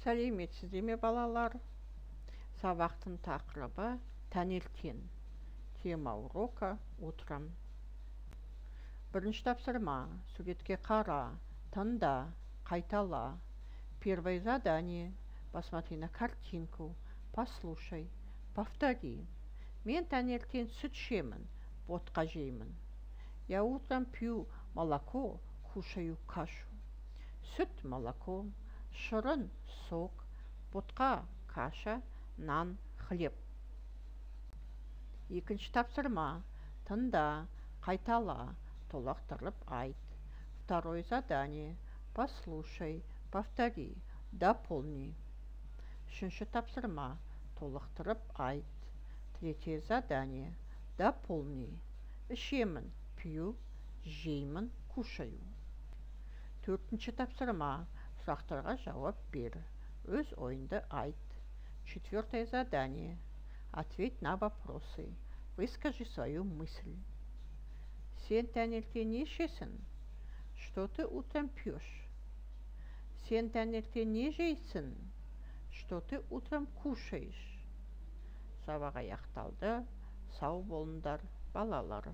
Сәлеметсіздер ме, балалар? Сабақтың тақырыбы: таңертең. Тема урока: утром. Бірінші тапсырма: суретке қара, тыңда, қайтала. Первое задание: посмотри на картинку, послушай, повтори. Мен таңертең сүт ішемін, ботқа жеймін. Я утром пью молоко, кушаю кашу. Сүт – молоко, шырын – сок, ботқа – каша, нан – хлеб. Екінші тапсырма: тыңда, қайтала, толықтырып айт. Второе задание: послушай, повтори, дополни. Үшінші тапсырма: толықтырып айт. Третье задание: дополни. Ішемін – пью, жеймін – кушаю. Төртінші тапсырма: сұрақтарға жауап бер, өз ойыңды айт. Четвертое задание: ответь на вопросы, выскажи свою мысль. Сен таңертең не ішесің? Что ты утром пьешь? Сен таңертең не жейсің? Что ты утром кушаешь? Сабақ аяқталды. Сау болыңдар, балалар.